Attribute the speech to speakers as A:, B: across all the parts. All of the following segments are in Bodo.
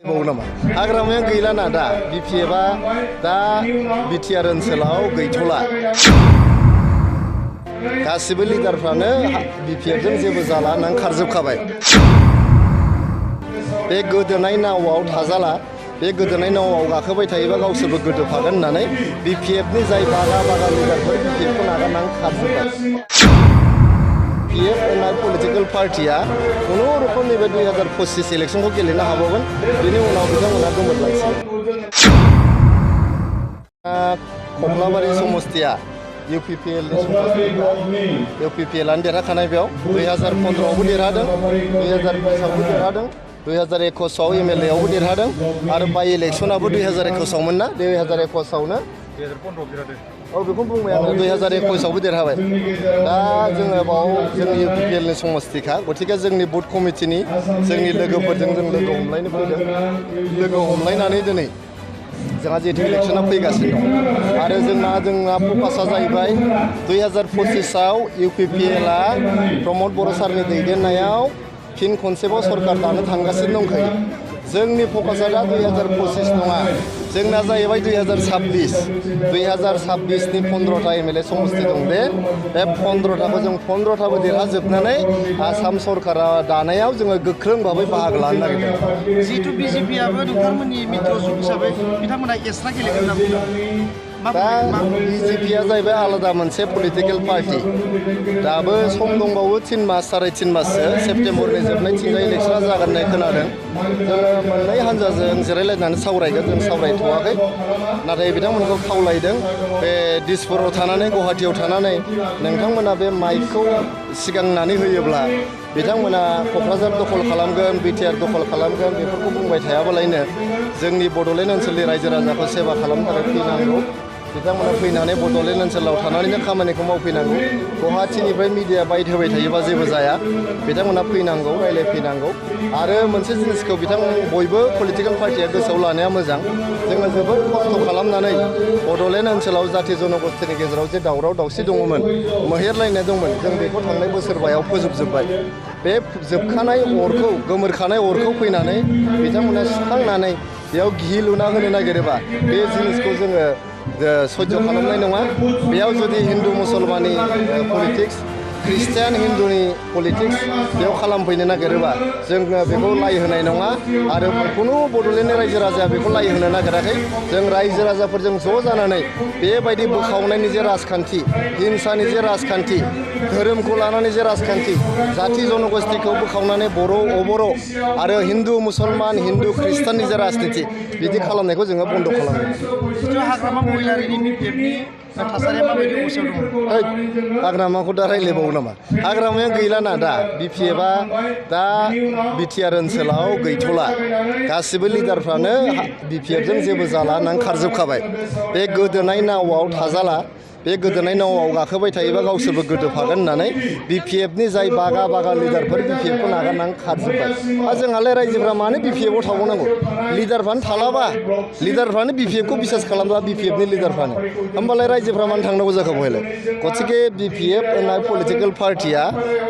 A: हाग्रामाया गैलाना दा बिपिएफआ दा बिटिआर ओनसोलाव गैथ'ला गासिबो लिडारफ्रानो बिपिएफजों जेबो जाला होननानै खारजोबखाबाय बे गोदोनाय नावआव थाजाला बे गोदोनाय नावआव गाखोबाय थायोबा गावसोरबो गोदोफागोन होननानै बिपिएफनि जाय बागा लिडारफोर बिपिएफखौ नागारनानै खारजोबबाय पिएफ होननाय पलिटिकल पार्टिया खुनुरुखुम नैबे 2025 इलेक्शनखौ गेलेनो हाबावगोन बेनि उनाव बिथांमोना गोमोरलांसिगोन कक्लाबारि समस्तिया इउपिपिएलनि समस्ति इउपिपिएलआनो देरहाखानाय बेयाव 2015आवबो देरहादों 2020आवबो देरहादों 2021आव एमएलएआवबो देरहादों आरो बाइ इलेक्शनाबो 2021आवमोन ना 2021आवनो 2015 बेखौनो बुंबाय आङो 2021आवबो देरहाबाय दा जोङो बाव जोंनि इउपिपिएलनि समस्तिखा गथिखे जोंनि बुथ कमिटिनि जोंनि लोगोफोरजों जों लोगो हमलायनो फैदों लोगो हमलायनानै दिनै जोंहा जिहेतु इलेक्शना फैगासिनो दं आरो जोंना फकासा जाहैबाय 2025आव इउपिपिएलआ प्रमद बर' सारनि दैदेननायाव फिन खनसेबाव सरकार दानो थांगासिनो दंखायो जोंनि फकासा दा 2025 नङा जोंना जाहैबाय 2026नि 15था एमएलए समस्ति दं बे 15थाखौ जों 15थाबो देरहाजोबनानै आसाम सरकारा दानायाव जोङो गोख्रों भाबै बाहागो लानो नागिरदों
B: जिहेतु बिजेपिआबो नोंथांमोननि मित्र जुग हिसाबै बिथांमोना एक्सट्रा गेलेगोन होनना बुंदों
A: दा बिजेपिआ जाहैबाय आलादा मोनसे पलिटिकेल पार्टि दाबो सम दंबावो 3 मास 3.5 माससो सेप्तेम्बरनि जोबनायथिंजाय इलेक्शना जागोन होननाय खोनादों जोङो मोननै हान्जाजों जिरायलायनानै सावरायगोन जों सावरायथ'वाखै नाथाय बिथांमोनखौ खावलायदों बे दिसपुराव थानानै गुवाहाटियाव थानानै नोंथांमोना बे माइकखौ सिगांनानै होयोब्ला बिथांमोना क'क्राझार दखल खालामगोन बिटिआर दखल खालामगोन बेफोरखौ बुंबाय थायाबालायनो जोंनि बड'लेण्ड ओनसोलनि रायजो राजाखौ सेवा खालामनो थाखाय फैनांगौ बिथांमोना फैनानै बड'लेण्ड ओनसोलाव थानानैनो खामानिखौ मावफैनांगौ गुवाहाटिनिफ्राय मिडिया बाइट होबाय थायोबा जेबो जाया बिथांमोना फैनांगौ रायज्लायफैनांगौ आरो मोनसे जिनिसखौ बिथांमोन बयबो पलिटिकेल पार्टिया गोसोआव लानाया मोजां जोङो जोबोद खस्थ' खालामनानै बड'लेण्ड ओनसोलाव जाथि जनगोष्ठीनि गेजेराव जे दावराव दावसि दङमोन मोहेरलायनाय दंमोन जों बेखौ थांनाय बोसोरबायाव फोजोबजोब्बाय बे जोबखानाय अरखौ गोमोरखानाय अरखौ फैनानै बिथांमोना सुखांनानै बेयाव गिहि लुना होनो नागिरोबा बे जिनिसखौ जोङो सह्य खालामनाय नङा बेयाव जुदि हिन्दु मुसलमाननि पलिटिक्स ख्रिस्टियान हिन्दुनि पलिटिक्स बेयाव खालामफैनो नागिरोबा जोङो बेखौ लाय होनाय नङा आरो खुनु बड'लेण्डनि रायजो राजाया बेखौ लाय होनो नागिराखै जों रायजो राजाफोरजों ज' जानानै बेबायदि बोखावनायनि जे राजखान्थि हिंसानि जे राजखान्थि धोरोमखौ लानानै जे राजखान्थि जाथि जनगोष्ठीखौ बोखावनानै बर' अबर' आरो हिन्दु मुसलमान हिन्दु ख्रिस्टाननि जे राजनिति बिदि खालामनायखौ जोङो बन्द' खालामगोन
B: हाग्रामा महिलारिनि बिपिएफनि थासारिया माबायदि अबस्थायाव दङ
A: हाग्रामाखौ दा रायज्लायबावो नामा हाग्रामाया गैलाना दा बिपिएफआ दा बिटिआर ओनसोलाव गैथ'ला गासिबो लिडारफ्रानो बिपिएफजों जेबो जाला होननानै खारजोबखाबाय बे गोदोनाय नावआव थाजाला बे गोदोनाय नावआव गाखोबाय थायोबा गावसोरबो गोदोफागोन होननानै बिपिएफनि जाय बागा लिडारफोर बिपिएफखौ नागारनानै खारजोबबाय आरो जोंहालाय रायजोफ्रा मानो बिपिएफआव थाबावनांगौ लिडारफ्रानो थालाबा लिडारफ्रानो बिपिएफखौ बिसास खालामला बिपिएफनि लिडारफ्रानो होमबालाय रायजोफ्रा मानो थांनांगौ जाखो बहायलाय गथिखे बिपिएफ होननाय पलिटिकेल पार्टिया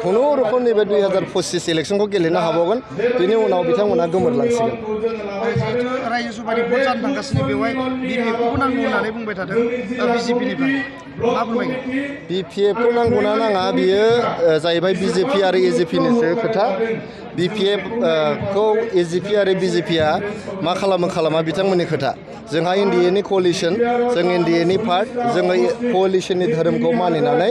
A: खुनुरुखुम नैबे 2025 इलेक्शनखौ गेलेनो हाबावगोन बेनि उनाव बिथांमोना गोमोरलांसिगोन
B: जिहेतु रायजो सभानि भट जानो थांगासिनो बेवहाय बिपिएफखौबो नांगौ होननानै बुंबाय थादों बिजेपिनिफ्राय मा फोरमायगोन
A: बिपिएफखौ नांगौना नाङा बियो जाहैबाय बिजेपि आरो एजेपिनिसो खोथा बिपिएफखौ एजेपि आरो बिजेपिआ मा खालामा बिथांमोननि खोथा जोंहा एनडिएनि कलिसन जों एनडिएनि पार्ट जोङो कलिसननि धोरोमखौ मानिनानै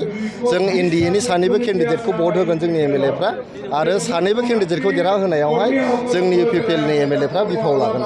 A: जों एनडिएनि सानैबो केन्डिडेटखौ भट होगोन जोंनि एमएलएफ्रा आरो सानैबो केन्डिडेटखौ देरहाहोनायावहाय जोंनि इउपिपिएलनि एमएलएफ्रा बिफाव लागोन